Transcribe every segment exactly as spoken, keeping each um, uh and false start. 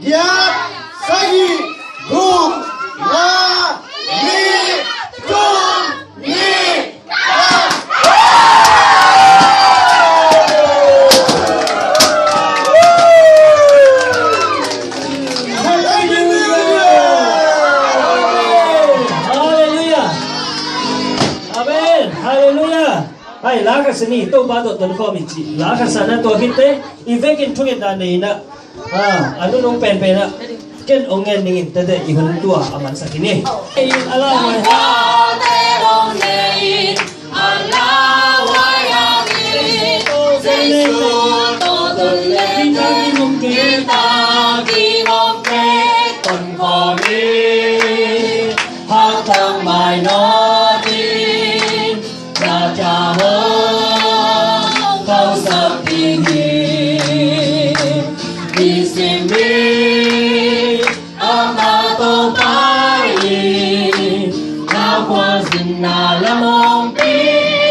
Giat, sagih, guk, nga, nih, thum, nih. Halleluiah. Amen. Halleluiah. Ai, la khat sa ni, Topa tawh tonkhawm in ci. La khat sa na, tua khit teh i vekin thungetna nei in ah, a nunung penpen ah ken hong ngen ning in, tete i hun tua a mansak hi ni. A la mai. Amah Topa in na khualzinna lam hong pi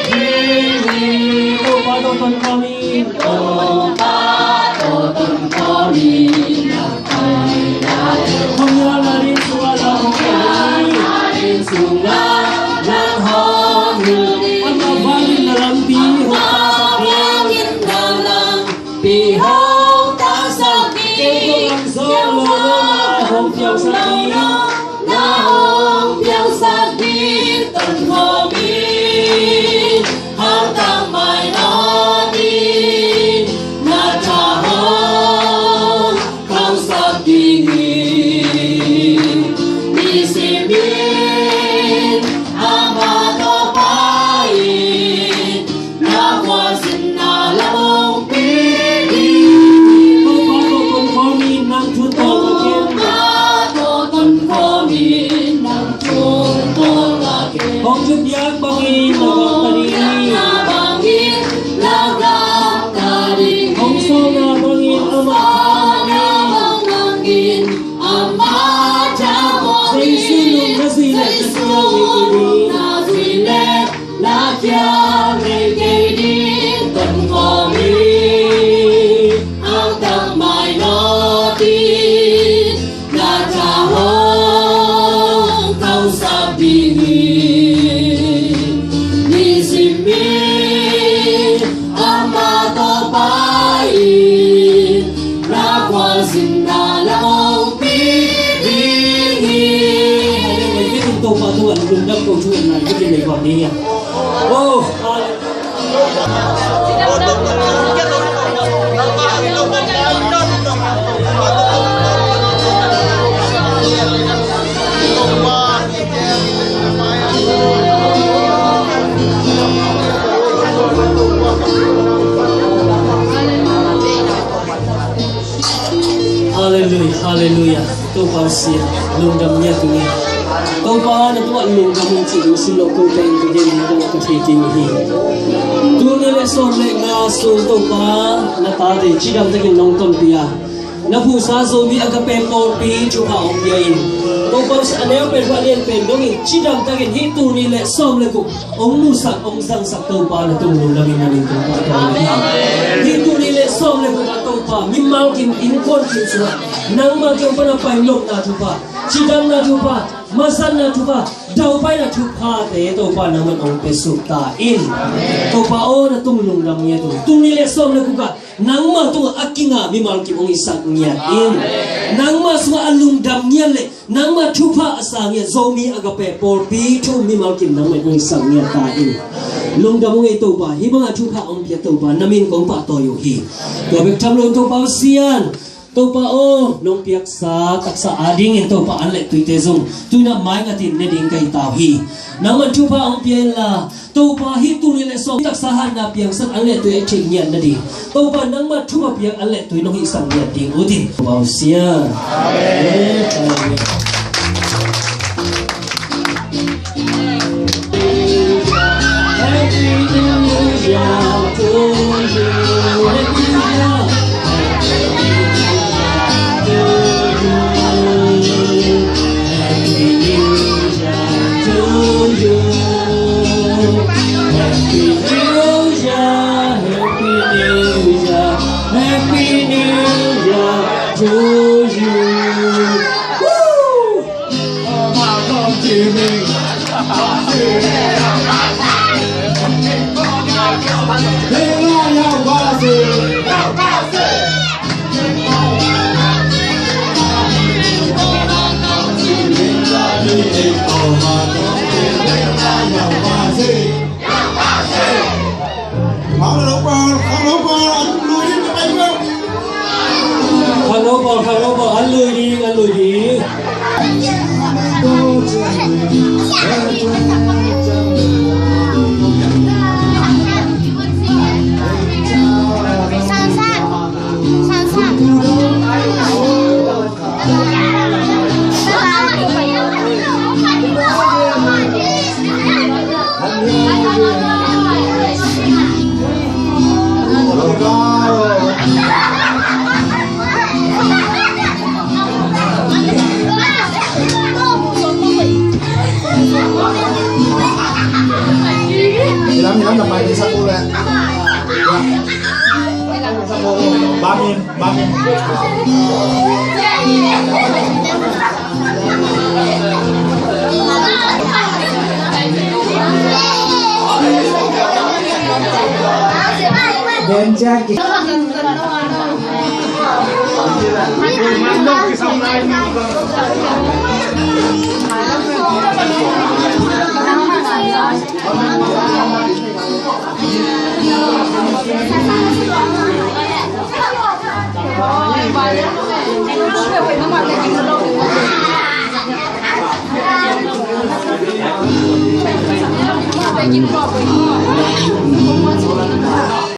ding hi. Topa tawh tonkhawm in. Topa tawh tonkhawm in. Hong yal na ding sungah lam hong pi ding hi. Sungah lam hong pi ding hi. Amah vangin na lampi hong sak ding. Pi hong taksak ding, hong piangsak ding, na hong piangsak ding, tonkhawm in, hong tang mai nawn in, na tha hong khauhsak ding hi. Nisim in, amah Topa in, na khualzinna lam hong pi ding hi. Topa tawh tonkhawm in, nang thu tawh la ken. Topa tawh tonkhawm in, nang thu tawh la ken. Hong thupiak bangin na gamta ding hi. Bangin na gamta ding hi. Hong sawlna bangin amah tha hong pi ding hi. Amah tha hong pi ding hi. Jesu nung na zuih leh na kihel kei ding. Jesu nung na zuih leh na kihel kei ding. Tonkhawm in, hong tang mai nawn in, na tha hong khauhsak ding hi. Nisim in, amah Topa in, na khualzinna lam hong pi ding hi. Topa tungah lungdam ko thu ngai, ko thu ngai. Oh, hallelujah. Halleluiah, halleluiah. Topa Pasian, lungdam ngiat ung ei. Topa, na tungah lungdam ung cih ding sim lo, ko pen ka gen ding ka thei ding hi. Tul nih le sawm le nga sung Topa, na tate cidam takin nong tonpih a, na phuhsa Zomi Agape pawlpi thupha hong pia in. Topa, a neu pen, a lian pen dongin cidam takin hih tul nih le sawm le guk hong musak, hong zangsak Topa, na tung lungdam in, na min Topa tawh. Amen. Hih tul nih le sawm le guk ah Topa, mimal kim, innkuan kim sungah nangmah kiang pan a pai nopna thupha, cidamna thupha, masatna thupha, daupaina thuphate Topa nangman hong pia suk ta in. Amen. Topa aw, na tung lungdam ngiat ung. Tul nih le sawm le guk ah nangmah tungah a kinga mimal kim hong hisak ngiat in. Amen. Nangmah sungah a lungdam ngiat le nangmah thupha a sa ngiat Zomi Agape pawlpi thu mimal kim nangmah hong hisak ngiat ta in. Lungdam ung ei Topa, hih bangah thupha hong pia Topa, na min kong pahtawi uh hi. Tua bek tham lo in Topa Pasian, Topa aw, nong piaksa taksa adingin Topa an le tuite zong tu-in ah maingatin ne ding ka hi ta uh hi. Nangman thupha hong pia inla, Topa, hih tul nih le sawm taksa hatna piangsak an le tui a theih ngiat nading, Topa, nangmah thupha piak an le tui nong hihsak ngiat ding ut in. Topa aw, sia. Amen. Amen. Happy New Year to you. Happy New Year to you. Happy New Year to you. Happy New Year, Happy New Year, Happy Happy New Year to you. Woo! Khang lo pawl, khang lo pawl, an lui ding, ka pai ko. Khang lo pawl, khang lo pawl, an lui ding, an lui ding. San, san. San, san. Hilam, hilam, na pai ding sa kul le. Bangin, bangin.